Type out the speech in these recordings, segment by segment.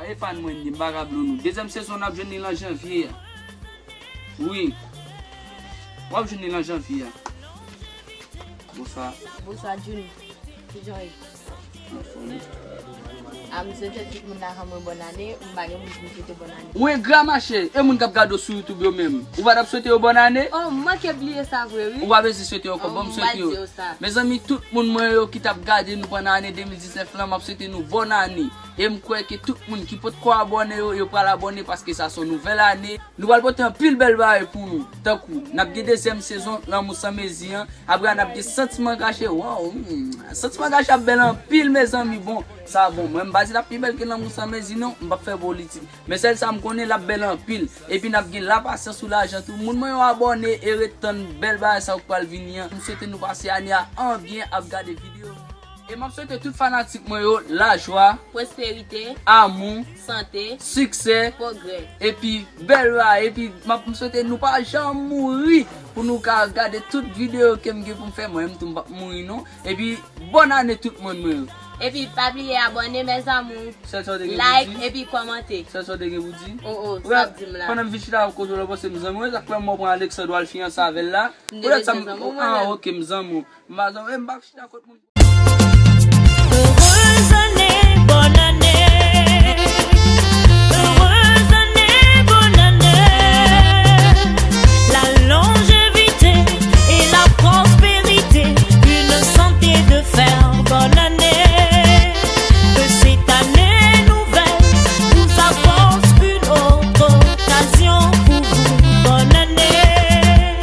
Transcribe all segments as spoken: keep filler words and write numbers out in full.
Epa n mwen li, m pa ka blow nou. Dezyèm sezon n ap jwenn li lan janvye a. Wi. W ap jwenn li lan janvye a. Bonswa. Bonswa, Jun. Kijan w ye? Anfòm. A, m swete tout moun la ranmwen bòn ane. M pa gen moun pou m swete bòn ane. Ou engra, machè. E moun k ap gade w sou YouTube yo menm? Ou pa t ap swete yo bòn ane? Oh, m manke bliye sa vre, wi. Ou pa bezwen swete yo ankò. Oh, bon, m swete yo. Mezanmi, tout moun mwen yo ki t ap gade nou pandan ane de mil diznèf lan, m ap swete nou bòn ane. E m kwè ke tout moun ki potko abòne yo, yo pral abòne paske sa se yon nouvèl ane. Nou pral pote anpil bèl bagay pou nou. Tankou, n ap gen dezyèm sezon Lanmou San Mezi an. Apre a, n ap gen Santiman Kache. Waw, hmm, Santiman Kache ap bèl anpil, mezanmi. Bon, sa bon. Mwen, m pa di l ap pi bèl ke Lanmou San Mezi, non. M p ap fè politik. Men sèl sa m konnen, l ap bèl anpil. Epi n ap gen Lapasyans ou Lajan tou. Moun mwen yo abòne e ret tann bèl bagay sa yo k pral vini an. M swete nou pase ane a an byen ap gade videyo. E m ap swete tout fanatik mwen yo lajwa, pwosperite, amou, sante, siksè, pwogrè. Epi bèl bagay, epi m ap, m swete nou pa janm mouri pou nou ka gade tout videyo ke m gen pou m fè. Mwen menm tou m p ap mouri non. Epi bòn ane tout moun mwen yo. Epi pa bliye abòne, mes amours. Sèl sa w te gen pou di? Like epi kòmante. Sèl sa w te gen pou di? Oh, oh, sa w ap di m la. Pandan m vin chita kote w la, paske m zanmi w, sa k fè m pran Alexandre al fiyanse avè l la. M te bezwen zanmi w, mwen menm. Ah, ok, m zanmi w. M pa zanmi, m p ap chita kot moun. Heureuse année, bonne année. Heureuse année, bonne année. La longévité et la prospérité, une santé de fer. Bonne année. Que cette année nouvelle nous apporte une autre occasion pour vous. Bonne année.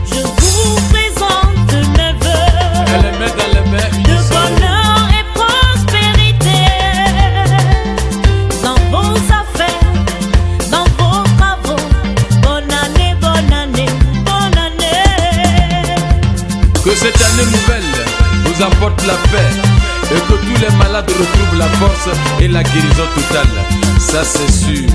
Je vous présente mes vœux de bonheur et prospérité dans vos affaires, dans vos travaux. Bonne année, bonne année, bonne année. Que cette année nouvelle vous apporte la paix et que tous les malades retrouvent la force et la guérison totale. Ça, c'est sûr.